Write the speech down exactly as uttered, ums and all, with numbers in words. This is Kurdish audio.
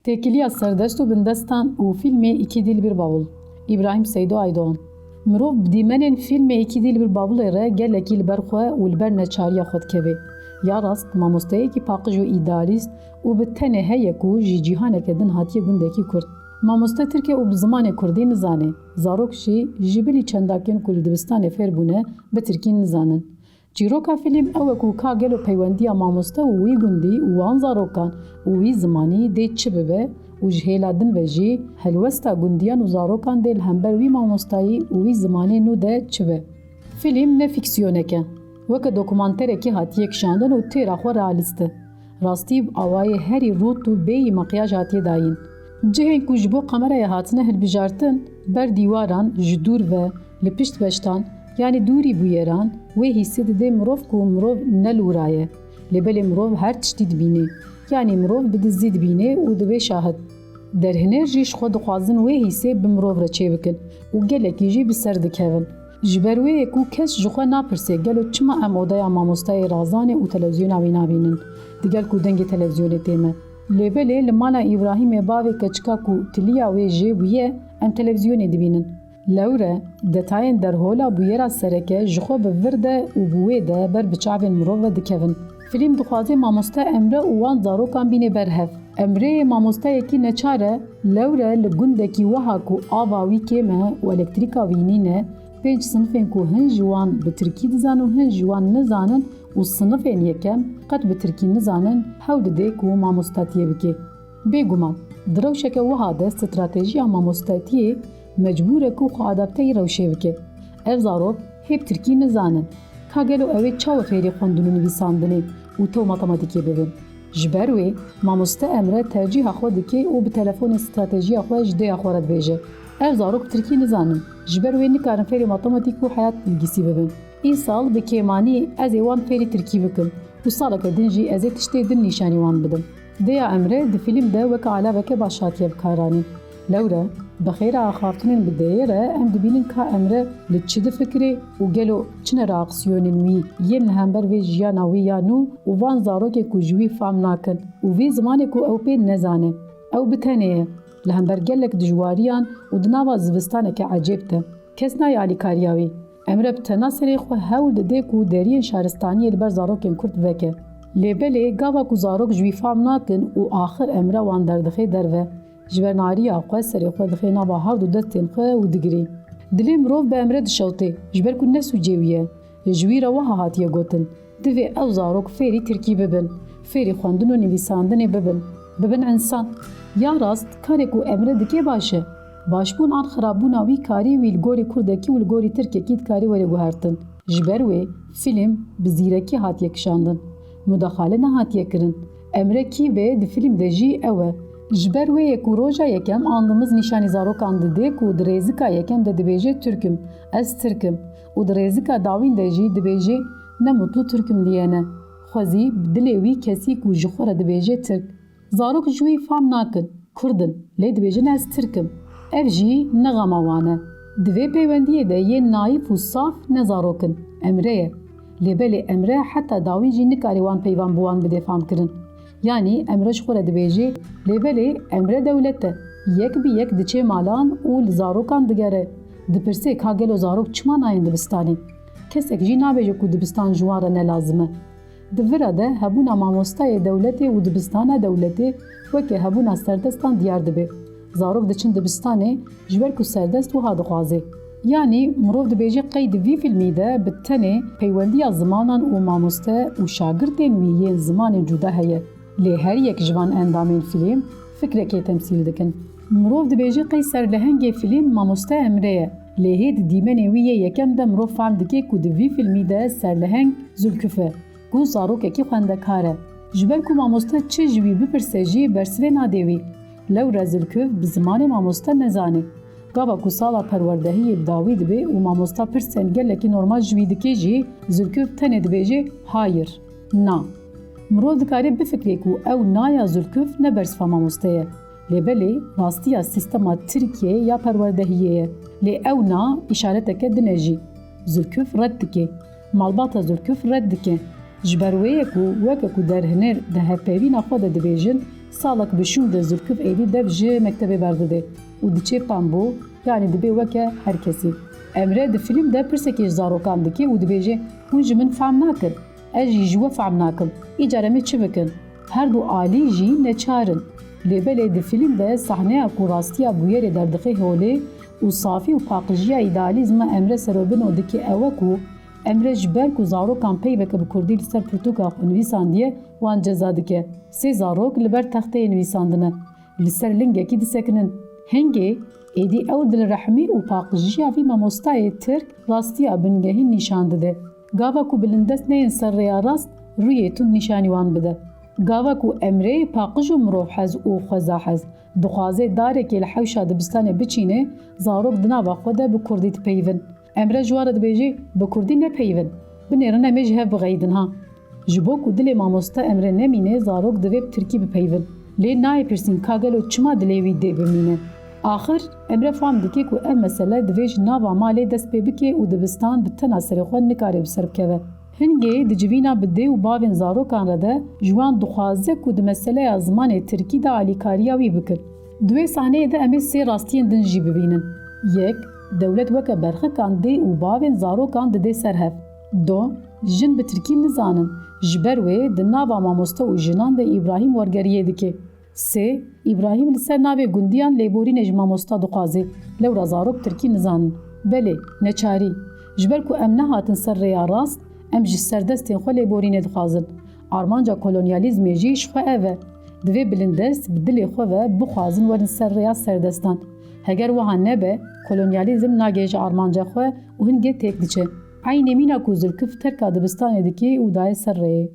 Têkiliya serdest û bindestan û fîlmê Iki Dil Bir Bavul. Îbrahîm Seydo Aydoğan. Mirov bi dîmenên fîlmê Iki Dil Bir Bavulê re gelekî li ber xwe û li ber neçariya xwe dikeve. Ya rast, mamosteyekî paqij û îdealîst û bi tenê heye ku ji cîhaneke din hatiye gundekî Kurd. Mamoste Tirk e û bi zimanê Kurdî nizane. Zarok jî ji bilî çendakên ku li dibistanê fêr bûne, bi Tirkî nizanin. Çîroka fîlm ew e ku ka gelo peywendiya mamoste û wî gundî û wan zarokan û wî zimanî dê çi bibe û ji hêla din ve jî helwesta gundiyan û zarokan dê li hember wî mamostayî û wî zimanê nû de çi be. Fîlm ne fîksiyonek e, weke dokumanterekî hatiye kişandin û têra xwe realîst e. Rastî bi awayê herî rût û bêyî makyaj hatiye dayîn. Cihên ku ji bo kamerayê hatine hilbijartin, ber dîwaran, ji dûr ve, li pişt beştan, yanî dûrî bûyeran, wê hîsê dide mirov ku mirov ne li wira ye. Lê belê mirov her tiştî dibîne. Yanî mirov bi dizî dibîne û dibe şahid. Derhêner jî ji xwe dixwazin wê hîsê bi mirov re çêbikin û gelekî jî bi ser dikevin. Ji ber wê ye ku kes ji xwe napirse gelo çima em odeya mamostayê razanê û televîzyona wî nabînin, digel ku dengê televîzyonê tê me. Lê belê li mala Îbrahîmê bavê keçika ku tiliya wê jê bûye, em televîzyonê dibînin. Lewre, detayên derhola bûyera sereke ji xwe bi vir de û bi wê de ber bi çavên mirov ve dikevin. Fîlm dixwaze mamoste Emre û wan zarokan bîne ber hev. Emreyê mamosteyekî neçar e, lewre li gundekî wiha ku ava wî kêm e û elektrîka wî nîne, pênc sinifên ku hin ji wan bi tirkî dizan û hin ji wan nizanin û sinifên yekem qet bi tirkî nizanin, hewl dide ku mamostatiyê bike. Bêguman, di rewşeke wiha de stratejiya mamostatiyê mecbûr e ku xwe adapteyî rewşê bike. Ev zarok hê bi tirkî nizanin. Ka gelo ew ê çawa fêrî xwendin û nivîsandinê û tew matematîkê bibin? Ji ber wê, mamoste Emre tercîha xwe dike û bi telefonê stratejiya xwe ji dêya xwe re dibêje. Ev zarok bi tirkî nizanin. Ji ber wê nikarin fêrî matematîk û heyat bilgîsî bibin. Îsal bi kêmanî ez ê wan fêrî tirkî bikim û saleke din jî ez ê tiştê din nîşanî wan bidim. Dêya Emre di fîlm de weke alaveke baş hatiye bikaranîn. Lewre, bi xêra axaftinên bi deyê re em dibînin ka Emre li çi difikire û gelo çi ne reaksiyonên wî yên li hember vê jiyana wî ya nû û van zarokê ku ji wî fam nakin û vê zimanê ku ew pê nezane. Ew bi tenê ye, li hember gelek dijwariyan û di nava zivistaneke ecêb de. Kes nayê alîkariya wî. Emre bi tena serê xwe hewl dide ku deriyên şaristaniyê li ber zarokên Kurd veke. Lê belê gava ku zarok ji wî fam nakin û axir Emre wan derdixe derve. Ji ber nariya xwe serê xwe dixe nava hard û destên xwe û digirê. Dilê mirov bi Emre dişewtê, ji ber ku ne sûcê wî ye. Ji wî re wiha hatiye gotin, divê ew zarok fêrî tirkî bibin, fêrî xwendin û nivîsandinê bibin, bibin însan. Ya rast, karê ku Emre dike baş e. Başbûn an xirabûna wî karî wî li gorî kurdekî û li gorî tirkekî dikarî were guhertin. Ji ber wê fîlm bi zîrekî hatiye kişandin. Mudaxale nehatiye kirin. Emre kî be di fîlm de jî ew e. Ji ber wê ye ku roja yekem andimiz nîşanî zarokan dide ku di rêzika yekem de dibêje Tirk im, ez Tirk im û di rêzika dawîn de jî dibêje ne mutlu Tirk im diyene. Xwezî bi dilê wî kesî ku ji xwe re dibêje Tirk. Zarok ji wî fam nakin, Kurd in, lê dibêjin ez Tirk im. Ev jî ne xema wan e. Di vê peywendiyê de yên naîf û saf ne zarok in, Emre ye. Lê belê Emre heta dawî jî nikare wan peyvan bi wan bide famkirin. Yanî Emre ji xwe re dibêje, lê belê Emre dewlet e. Yek bi yek diçe malan û li zarokan digere. Dipirse ka gelo zarok çima nayên dibistanê? Kesek jî nabêje ku dibistan ji wan re ne lazim e. Di vira de hebûna mamostayê dewletê û dibistana dewletê weke hebûna serdestan diyar dibe. Zarok diçin dibistanê ji ber ku serdest wiha dixwaze. Yanî mirov dibêje qey di vî fîlmî de bi tenê peywendiya zimanan û mamoste û şagirtên wî yên zimanên cuda heye. Lê her yek ji van endamên fîlm fikrekê temsîl dikin. Mirov dibêje qey serlehengê fîlm mamoste Emre ye. Lê hê di dîmenê wî yê yekem de mirov fehm dike ku di vî fîlmî de serleheng Zülküf e. Ku zarokekî xwendekar e. Ji ber ku mamoste çi ji wî bipirse jî bersivê nade wî. Lewre Zülküf bi zimanê mamoste nezane. Gava ku sala perwerdehiyê bi dawî dibe û mamosta pirsên gelekî normal ji wî dike jî, Zülküf tenê dibêje hayır, na. Mirov dikare bifikre ku ew na ya Zülküf ne bersiva mamoste ye. Lê belê rastiya sîstema Tirkiyê ya perwerdehiyê ye. Lê ew na îşareteke din e jî. Zülküf red dike. Malbata Zülküf red dike. Ji ber wê ye ku weke ku derhêner di hevpeyvîna xwe de dibêjin, salek bi şûn de Zülküf êdî dev ji mektebê berdide û diçe pembo, yanî dibe weke her kesî. Emre di fîlm de pirsekê ji zarokan dike û dibêje, hûn ji min fehm nakin, ez jî ji we fehm nakim. Îcar em ê çi bikin? Her du alî jî neçar in. Lê belê di fîlm de sahneya ku rastiya bûyerê derdixe holê û safî û paqijiya îdealîzma Emre Serobino dike ew e ku Emre ji ber ku zarokan peyveke bi kurdî li ser pirtûka xwe nivîsandiye, wan ceza dike. Sê zarok li ber texteyê nivîsandine. Li ser lingekî disekinin. Hingê êdî ew dilrehmî û paqijiya vî mamostayê tirk rastiya bingehîn nîşan dide. Gava ku bilindest neyên ser rêya rast, rûyê tund nîşanî wan bide. Gava ku Emrê paqij û mirovhez û xwezahez dixwaze darekê li hewşa dibistanê biçîne, zarok di nava xwe de bi kurdî dipeyivin. Emre ji wan re dibêje, bi kurdî nepeyivin. Binêrin em ê ji hev bixeyidin ha. Ji bo ku dilê mamoste Emre nemîne, zarok divê bi tirkî bipeyivin. Lê nayê pirsîn ka gelo çima dilê wî dê bimîne? Axir Emre fam dike ku ev mesele divê ji nava malê dest pê bike û dibistan bi tena serê xwe nikare bi ser bikeve. Hingê di civîna bi dê û bavên zarokan re de ji wan dixwaze ku di meseleya zimanê tirkî de alîkariya wî bikin. Di wê sahneyê de em ê sê rastiyên din jî bibînin. Yek, dewlet weke berxikan dê û bavên zarokan dide ser hev. Do, jin bi tirkî nizanin, ji ber wê di nava mamoste û jinan de Îbrahîm wergeriyê dike. Sê, Îbrahîm li ser navê gundiyan lêborînê ji mamosta dixwaze, lewra zarok tirkî nizanin. Belê, neçarî. Ji ber ku em nehatin ser rêya rast, em ji serdestên xwe lêborînê dixwazin. Armanca kolonyalîzmê jî ji xwe ev e. Divê bilindest bi dilê xwe ve bixwazin werin ser rêya serdestan. Heger wiha nebe, kolonyalîzm nagihêje armanca xwe û hingê têk diçe. Eynê mîna ku Zülküf terka dibistanê dike û daye ser rêyê.